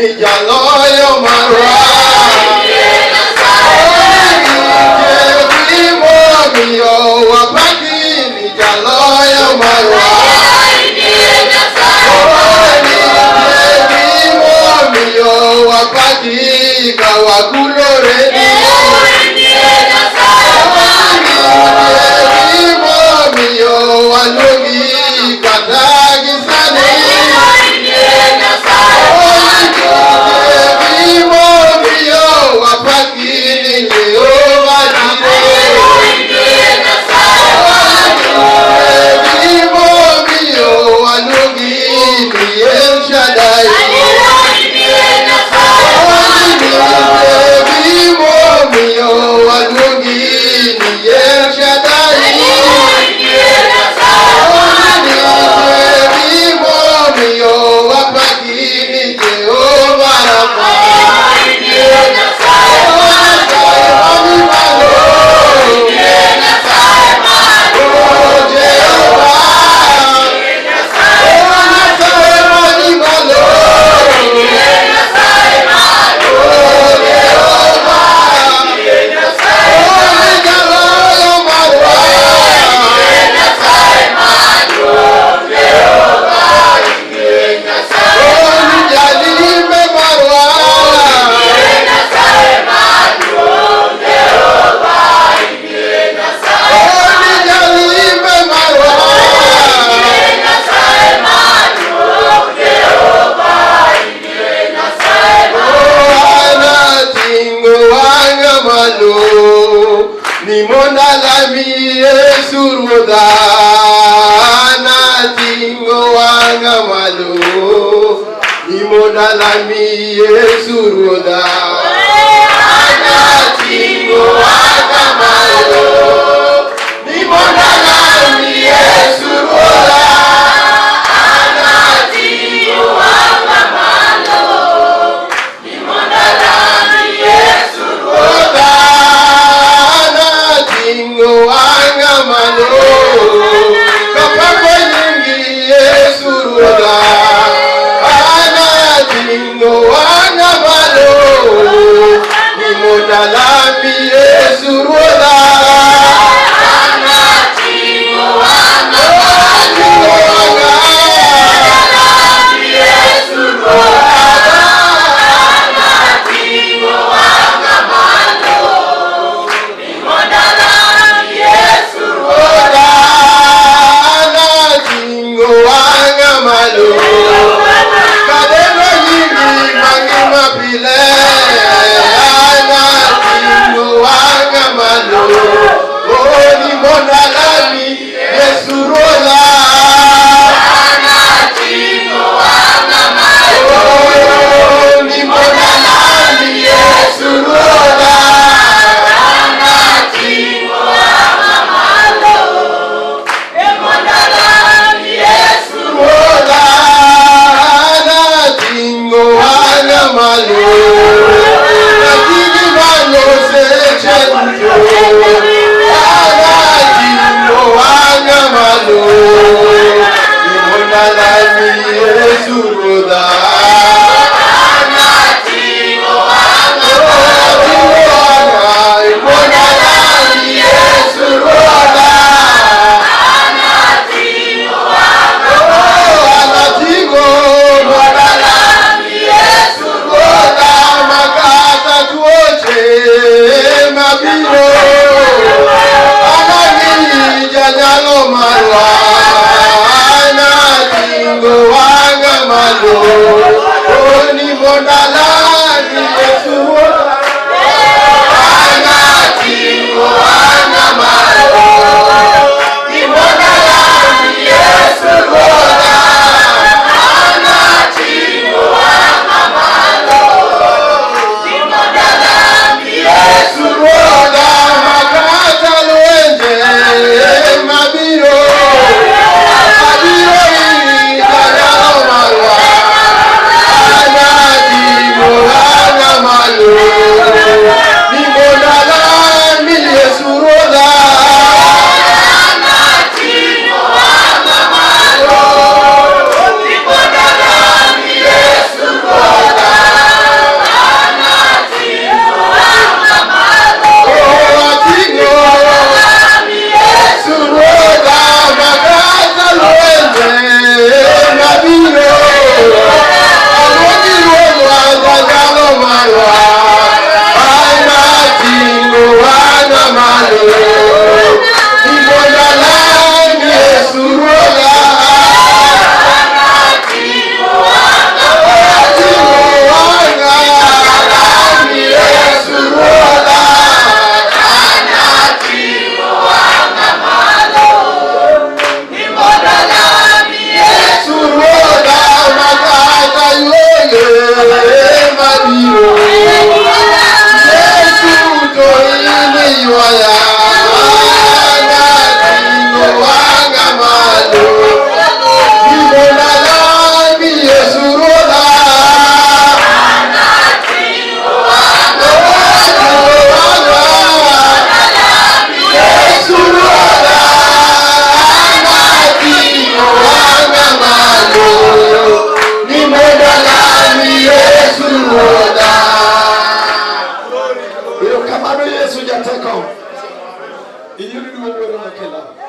Ni jaloyo marwa. Gimomiyo wapaki ni jaloyo marwa. Gimomiyo wapaki ka wakulore ni. Gimomiyo waluongi kata gi sani. Gimomiyo wapaki ni Jehova Jireh. Gimomiyo waluongi ni El Shaddai. Gimomiyo waluongi ni El Shaddai. Gimomiyo wapaki ni Jehova Rapha. Nyasaye mani malo. Oh Jehova. Oh Nyasaye mani malo. Oh Jehova. Oh jaloyo marwa. Oh jalime marwa. Oh jalime marwa. Anating'o wang'a malo ni mondo alami Yesu Ruodha. Anating'o wang'a malo ni mondo alami Yesu Ruodha. Anating'o wang'a malo ni mondo alami Yesu Ruodha. Anating'o wang'a malo ni mondo alami Yesu Ruodha. Anating'o wang'a malo kapako nyingi Yesu Ruodha. Anating'o wang'a malo ni mondo alami Yesu Ruodha. Anating'o wang'a malo Yesu Ruodha. Anating'o wang'a malo ni mondo alami Yesu Ruodha. Anating'o wang'a malo kadendo nyingi mangima pile. Anating'o wang'a malo oh ni mondo alami Yesu Ruodha. Anating'o wang'a malo oh ni mondo alami Yesu Ruodha. Anating'o wang'a malo ni mondo alami Yesu Ruodha. Anating'o wang'a malo kating'i malo seche duto. Anating'o wang'a malo ni mondo alami Yesu Ruodha. Anating'o wang'a malo ni mondo alami Yesu Ruodha. Anating'o wang'a anating'o mondo alami Yesu Ruodha. Makata tuoche mabiro anang'i janyalo marwa. Anating'o wang'a malo oh ni mondo alami Yesu Ruodha. Anating'o wang'a malo ni mondo alami Yesu Ruodha. Anating'o wang'a malo ni mondo alami Yesu Ruodha. Makata lwenje mabiro abiro iri janyalo marwa. Yesu jateko. Iyud duong' wero makela.